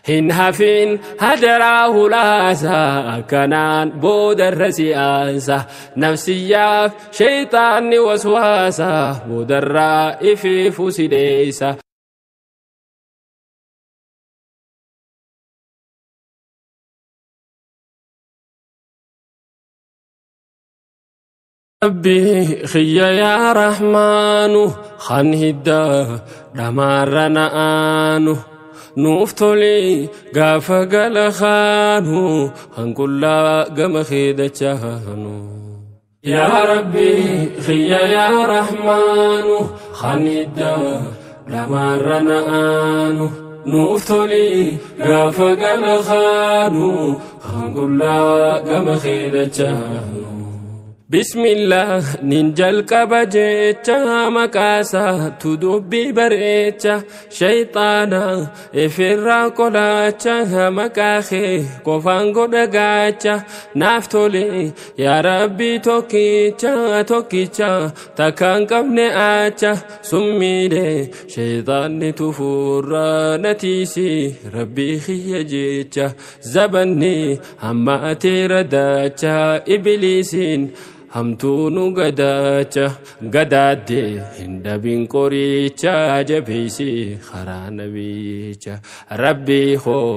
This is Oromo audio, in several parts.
Hin hafin hadaraa hulaasa akkanaan boodarra si'aansa nafsiyyaaf shayxaanni waswaasa boodarraa ifiifu si dheeysa. Rabbi khiyya yaa Rahmaanu kan hidda dhamaarra na'aanu nuuf toli gaafa gala kaanu hanqullaa gama keedachaanu. Yaa Rabbi khiyya yaa Rahmaanu kan hidda dhamaarra na'aanu nuuf toli gaafa gala kaanu hanqullaa gama keedachaanu. Bismillah nin jalqaba jecha maqaasaa tu dubbii bareecha shayxaana ifirraa qolaacha maqaa kee qofaan godha gaacha naaf tole yaa Rabbii tokkicha tokkicha takkaan qabne acha summiidhe shayxaanni tufuurraa natiisi Rabbii kiyya jecha zabanni hamma ateera daacha ibiliisiin hamtuu nu gadaacha gadaadde hin dhabin qoricha jabeeysi karaa nabicha Rabbii koo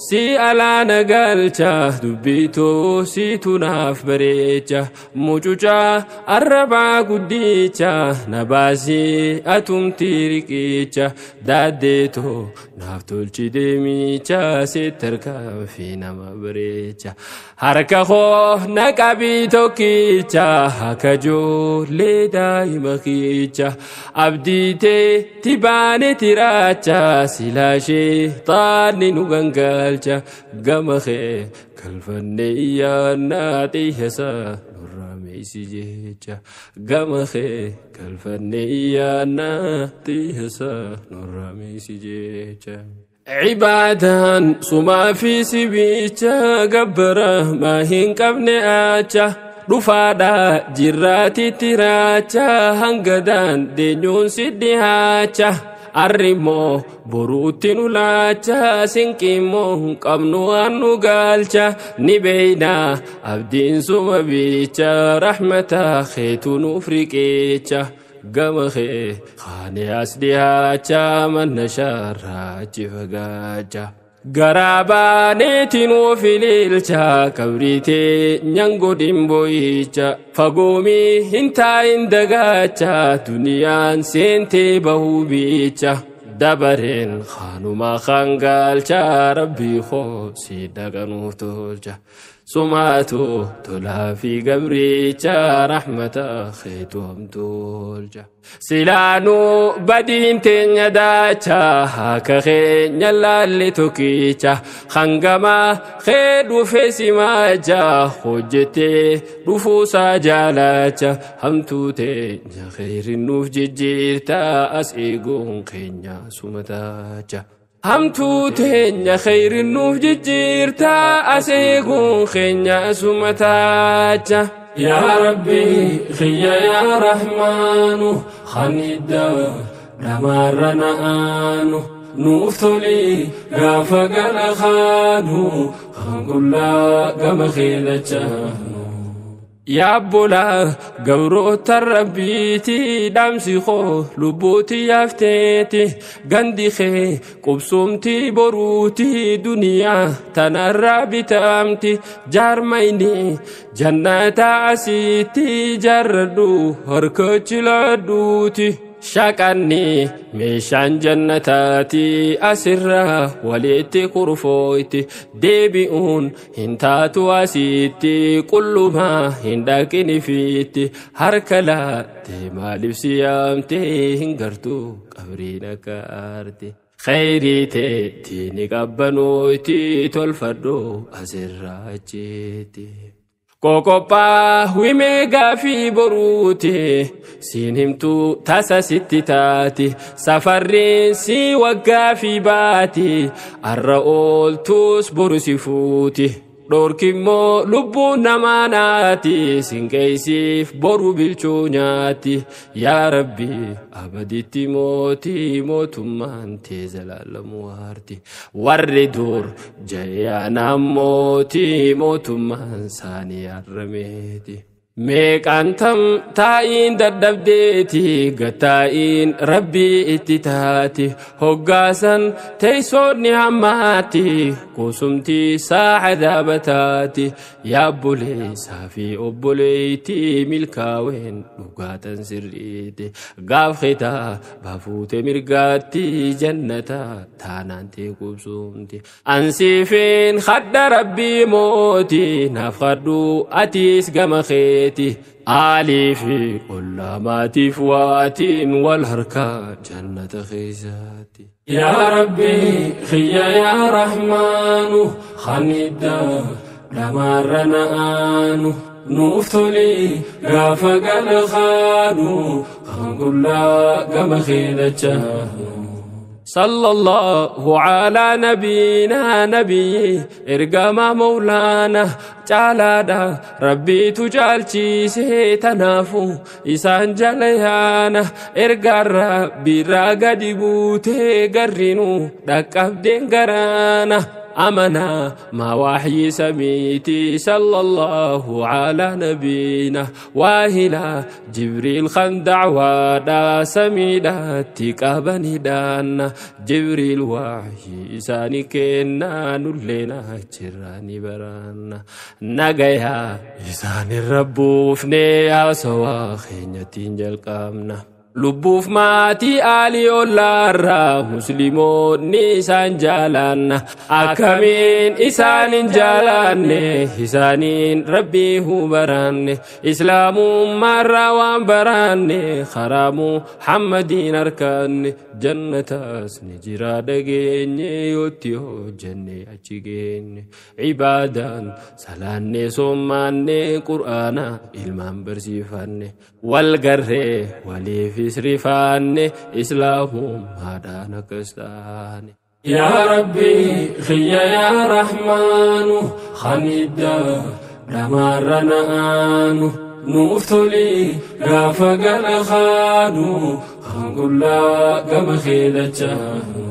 si alaana galcha dubbiitoo siitu naaf bareecha mucucaa arrabaa guddicha na baasii atumti riqicha daaddeetoo naaf tolchi deemicha sitti harkaa nama bareecha harka koo na qabii tokkicha akka ijoollee daa'ima kiicha abdiitee tibaane tiraacha silaashee xaanni nu gangalcha gama kee galfanne iyyaannaa xiyyasaa nurraa meeysi jecha gama kee galfanne iyyaannaa xiyyasaa nurraa meeysi jecha. Cibaadaan sumaa fi sibicha gabbara maa hin qabne acha dhufaadha jirraatitti raacha hangadaan deenyuun si dhihaacha. Arrimoo boruutti nu laacha sinqiimmoo qabnu waan nu galcha ni beeyna abdiin suma bicha rahmata keetu nuuf riqicha gama kee kaane as dhihaacha manna shaarraa achi fagaacha. Garaa baaneetiin nuuf ililcha qabriitee nyangodhin boo'icha fagoomii hin taa'in dagaacha duniyaan seentee bahuu biicha dabareen kaanuma kan galcha Rabbii koo si dhaqanuuf tolcha. Sumaatu tolaa fi gabriicha rahmata keetu hamtolcha. Silaanuu badiin teenya daacha akka keenya laalle tokkicha hangamaa kee dhufe simaacha hojjettee dhufuusaa jaalacha hamtuu teenya kheyrin nuuf jijjiirta as eeguun keenya sumataacha. Hamtuu teenya kheyrin nuuf jijjiirta as eeguun keenya sumataacha. Yaa Rabbi khiyya yaa Rahmaanu kan hidda dhamaarra na'aanu nuuf toli gaafa gala kaanu hanqullaa gama keedachaanu. Yaa obbolaa gabroota Rabbiiti dhaamsi koo lubbuuti yaafteeti gandi kee qubsumti boruuti duniyaa tanarraa bitamti jaarmayni jannata asitti jaarradhu harka chiladhuuti. Shaqanni meeshaan jannataati asirraa walitti kurfooyti deebi'uun hin taatu asitti qullumaa hin dhaqinifiitti harka laatte maaliif si yaamte hin gartuu qabriin akka aarte. Khayrii teetti ni qabbanooyti tolfadhu asirraa achitti. Qoqophaa wimee gaafii boruuti siin himtuu tasa sitti taati safarriin si waggaa fi baati arra ooltuus boru si fuuti. Dhorkimmoo lubbuun namaa naati sinqeessiif boru bilchuu nyaati. Yaa Rabbi abaditti mootii mootummaan tee zalaalamuu waarti. Warri dur jayyaanaan mootii mootummaan saanii arrameeti. Meeqaan tam taa'iin dadhabdeeti gattaa'iin rabbii itti taati. Hoggaasan teessoonni hammaati kusumtii saaca daabataati. Yaa obboleessaa fi obboleettii milkaa'een dhugaatan sirriiti. Gaaf xitaa baafuute mirgaatti jannata taanaan tee qubsumti. Ansiifin hadda rabbii mootii naaf hadhuu atiis gama kee. Aalii fi ollaa maatiif waatiin wal harkaa jannata keessaati. Yaa Rabbi xiyya yaa Rahmaanu kan hiddaa dhamaarra na'aanu nuuf toli gaafa galakaanu kan qullaa gama keedhachaanu. صلى الله على نبينا نبي إرقام مولانا جالادا ربي تجالشي سيتنافو إسان جليانا إرقى ربي راقدي بوتي قرنو دكاب دين قرانا أمنا ما وحي سميتي صلى الله على نبينا واهلا جبريل خان دعوة دا سميدا تكابني دانا جبريل وحي ساني كنا نلنا جراني برانا نجايا إساني ربوفني يا سوا خينيتين جلقامنا Lubbuuf maatii aalii ollaarraa musliimoonni isaan jaalanna. Akkamiin isaan hin jaalanne isaaniin rabbii hubaranne. Islaamummaarraa waan baranne karaa Muhammadiin harkanne. Jannataas ni jira dhageenye yootti hojjenne achi geenye. Ibaadaan salaanne soommanne qur'aana ilmaan barsiifanne. Wal garree waliif isrifaanne islaamummaadhaan akkas taane. Yaa Rabbi xiyya yaa Rahmaanu kan hiddaa dhamaarra na'aanu nuuf toli gaafa galakaanu kan qullaa gama keedhachaanu.